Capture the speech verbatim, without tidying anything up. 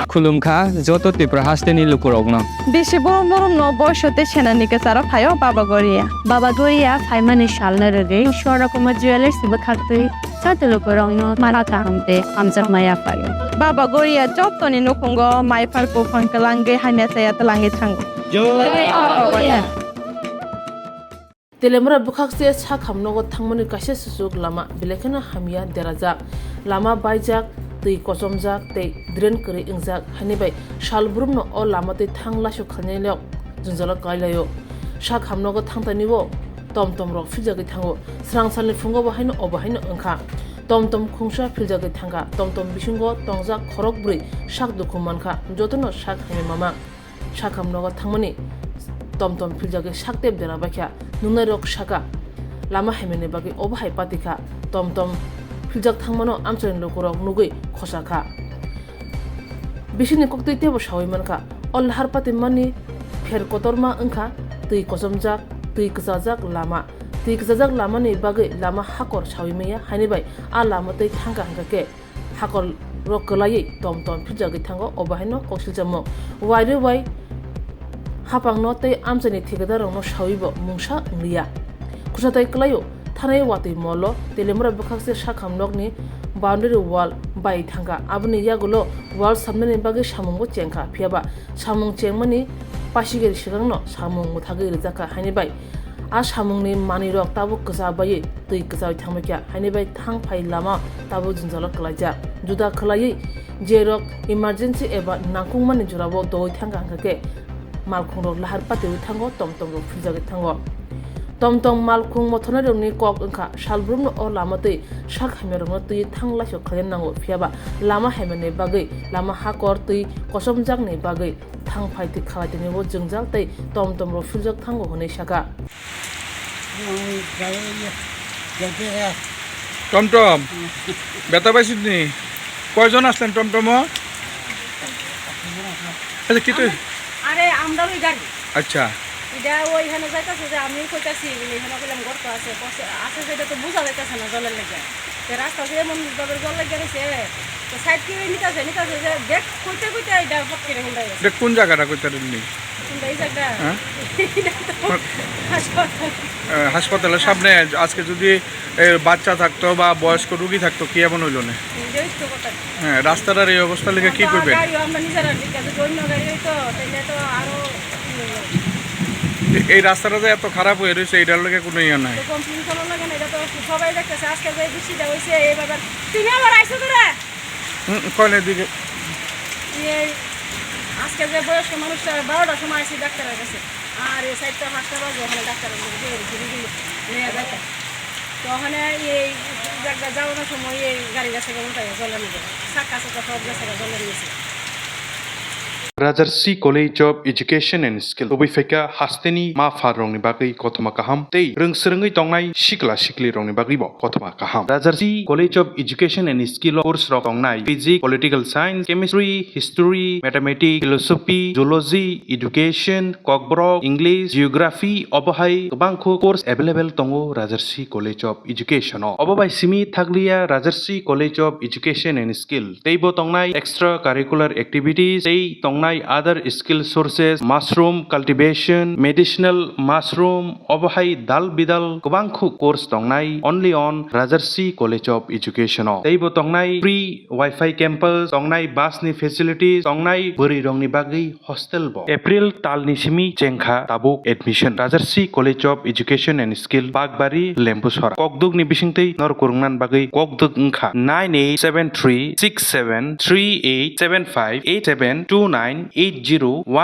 Khulumkha joto Tripura hasteni lukurokno. Bisi borom borom no boiso tei senani kwcharo phaio Baba Goria. Baba Goria phaimani salno rwgwi Swarna Kumar Jewellers ni bwkhaktwi joto lukurokno mara kaham tei hamjakma yaphaio. Baba Goria jotoni nukhungo maiphar buphang kwlangwi hamya chaya twlangwi thango. Telemra bwkhakse sak hamnogo thangmani kaisa susuk lama belai kheno hamya derajak. Lama baijak, twi kochomjak tei drain kwrwi wngjak, haini bai sal brumno o lama twi thang laisok khainai lok jwngjalo kwlai laio. Sak hamnogo thangtani o tom tom rok philjagwi thango. Srang salni phungo bo haino obo haino wngkha. Tom tom khungsa philjagwi thangkha. Tom tom bisingo tongjak khorok bwrwi sak dukhu mankha. Jotono sak hamya mama. Sakham nogo thangmani tom tom philjagwi sak tep dera baikha. Nungnairok saka, lama hamyani bagwi obo hai patikha. Tom tom philjak thangmano amchaini lukurok nugwi khosakha. Bisingni koktwi teibo sawi mankha. O lahar patimani pher kotorma wngkha twi kochomjak, twi kwchajak lama. Twi kwchajak lamani bagwi lama hakor sawi manya, haini bai a lama twi thangkha hwnkha khe hakor rok kwlaiwi tom tom philjagwi thango, obo haino koksilchamo. Wairwi bai hapangno tei amchaini thikadar rokno sawibo mungsa wngliya. Khursa tai kwlaio, thanai watwi molo Telemura bwkhakse sakham nokni boundary wall bai thangkha. Aboni yagulo wall sabnani bagwi samungbo chengkha, phiyaba samung chengmani pasigir swkangno samung mwthagwi rwjakha, haini bai a samungni manwirok tabuk kwcha baiwi twi kwchawi thangbaikha, haini bai thang phai lama tabuk jwngjalo kwlaijak. Juda khwlaiwi jerok emergency eba nangkukmani jorao doui thangkha, hwnkha khe malkhungrok lahar patiwi thango, tom tom rok philjagwi thango. Tom tom malkhung mothornairokni kok wngkha, salbrumno o lama twi sak hamyarokno twi thang laisok khlaina nango, phiyaba lama hamyani bagwi lama hakor twi kochomjakni bagwi thang phai twi khalai tini o jwngjal tei tom tom rok philjak thango hwnwi saka. টমটম। বেতাবাইসিনি কয়জন আসলেন টমটমো? আচ্ছা, কি তো? আরে, আমরা ওই গাড়ি। আচ্ছা। এটা ওইখানে যাইতাছে যে আমি কইতাছি, এখানে কইলাম গর্ত আছে, কছে আছে, সেটা তো বোঝা যাইতাছে না জলের লেগে। তো রাস্তা যে এমন ভাবে জল লেগে রয়েছে, তো সাইড করে নিতাছে, নিতাছে যে দেখ কইতে কইতে এটা ফট করে হুন্ডা গেছে। এটা কোন জায়গাটা কইতে পারেননি? হুন্ডা এই জায়গাটা? হ্যাঁ? এটা তো হাসপাতাল। আহ, হাসপাতালের সামনে আজকে যদি এই বাচ্চা থাকতো বা বয়স্ক রুগী থাকতো, কি এমন হইলো না? নিজেই তো কথা। হ্যাঁ, রাস্তাটার এই অবস্থা লেগে কি তো করবেন? গাড়িও আমরা নিজেরা ঠিক আছে, অন্য গাড়ি হইতো, তাহলে তো আরো ই হইলো। এ-, এই রাস্তাটা যে এত খারাপ হয়ে রয়েছে, এটার লগে কোনো ইয়ে নাই। তো কমপ্লেন করার লাগে না, এটা তো সবাই দেখতেছে। আজকে যে বৃষ্টিটা হইছে, এইভাবে তুমি আবার আইছো করে? হুম, কয়ন এদিকে। এই আজকে যে বয়স্ক মানুষটা বারোটার সময় আইছি ডাক্তারের কাছে, আর এই চারটা পাঁচটা বাজে ওখানে ডাক্তারের কাছে দিয়ে রুগী নিয়ে যাইতাম। তো ওখানে এই জায়গা যাওয়ানোর সময় এই গাড়ি গেছে গেল তাই জলের মধ্যে, চাক্কা চাক্কা সব গেছে গেল জলের নিচে। Rajarsi College of Education and Skill tubui phaikha hasteni ma pha rokni bagwi kothoma kaham tei rwng swrwngwi tongnai sikla sikli rokni bagwibo kothoma kaham. Rajarsi College of Education and Skill o course rok tongnai physics, political science, chemistry, history, mathematics, philosophy, zoology, education, kokborok, English, geography, obo hai kwbangkhu course available tongo Rajarsi College of Education o. Obo bai simi thakliya Rajarsi College of Education and Skill teibo tongnai extra curricular activities tei tongnai other skill sources, mushroom cultivation, medicinal mushroom, obo hai dal bidal kwbangkhu course tongnai only on Rajarsi College of Education o. Teibo tongnai free Wi-Fi campus, tongnai bus ni facilities, tongnai bwrwi rokni bagwi hostel bo. April talni simi chengkha tabuk admission. Rajarsi College of Education and Skill, Bakbari, Lembusora. Kokdukni bisingtwi norok kwrwngna bagwi kokduk wngkha nine eight seven three six seven three eight seven five eight seven two nine eight zero one.